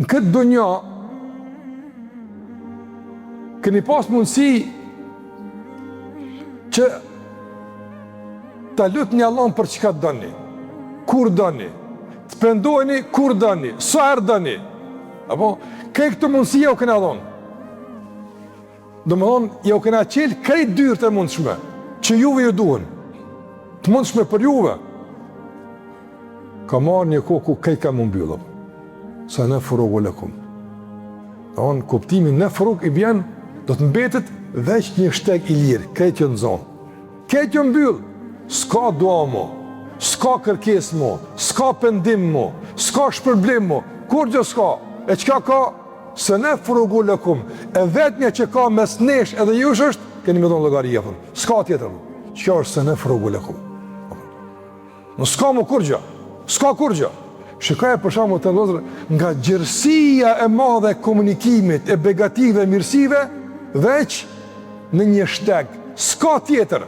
Në këtë dunja, keni pas mundësi që ta lutni Allahun për çka doni, kur doni, të pendoheni kur doni, sa herë doni. Apo, krejt këto mundësi jau kena dhonë. Domethonë, jau kena çelë krejt dyert e mundshme, që juve ju duhen, të mundshme për juve. Ka me ardh një kohë ku krejt ka m'u mbyllë. Senefrugu lekum. Domethonë, kuptimi nefrug i bjen, do të mbetet veç një shteg i lirë, krejt janë zonë. Krejt janë mbyllë, s'ka dua mo, s'ka kërkesë mo, s'ka pendim mo, s'ka shpërblim mo, kurgjë s'ka, e çka ka, Senefrugu lekum, e vetmja që ka mes nesh edhe jush është, keni me dhonë llogari, apo, s'ka tjetër, çka është senefrugu lekum. Në s'ka më kurgjë, s'ka kurgjë. Shikoje për shembull të vëllezër, nga gjerësia e madhe e komunikimit, e begative, e mirësive, veç në një shteg, s'ka tjetër.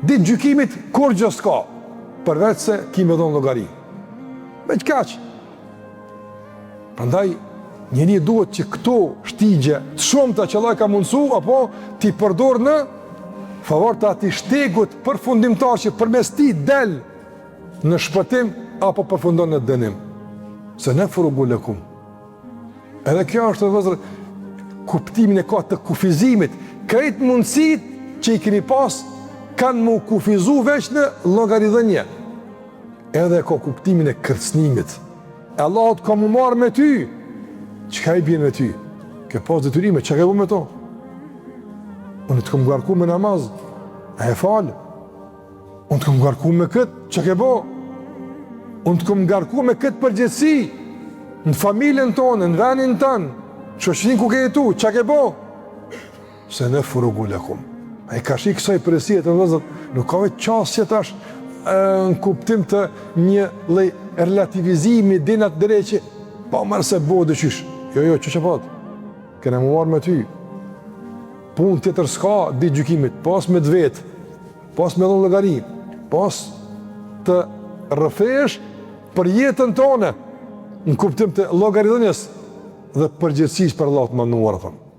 Ditë gjykimit, kurgjë s'ka, përveç se ki me dhonë llogari. Veç kaq. Prandaj, njeri duhet që këto shtigje të shumta që Allahu i ka mundësu, apo t'i përdor në favor të atij shtegut përfundimtar që përmes tij del në shpëtim apo përfundon në dënim. Senefrugu lekum. Edhe kjo është vëllezër kuptimin e ka të kufizimit, krejt mundësitë që i keni pas kanë m'u kufizu veç në llogaridhënie. Edhe ka kuptimin e kërcënimit. E Allahu ka m'u marrë me ty. Çka i bjen me ty? Ke pas detyrime, çka ke bo me to? Unë të kom ngarku me namaz, a e falë? Unë të kom ngarku me këtë, çka ke bo? Unë të kom ngarku me këtë përgjegjësi, në familjen tonë, në venin tënd, shoqërinë ku ke jetu, çka ke bo? Senefrugu lekum. Ai karshi kësaj përgjegjësie të vëllezër, nuk ka veç qasje tash në kuptim të një lloj relativizimi deri në atë derexhe, pa marrë se bëhet e qysh. Jo, jo, që që po Kena m'u marrë me ty. Punë tjetër s'ka ditë gjykimit, pos me të vetë, pos me dhonë llogari, pos të rrëfesh për jetën tone, në kuptim të llogaridhënies dhe përgjegjësisë për Allahun të madhëruar, thonë.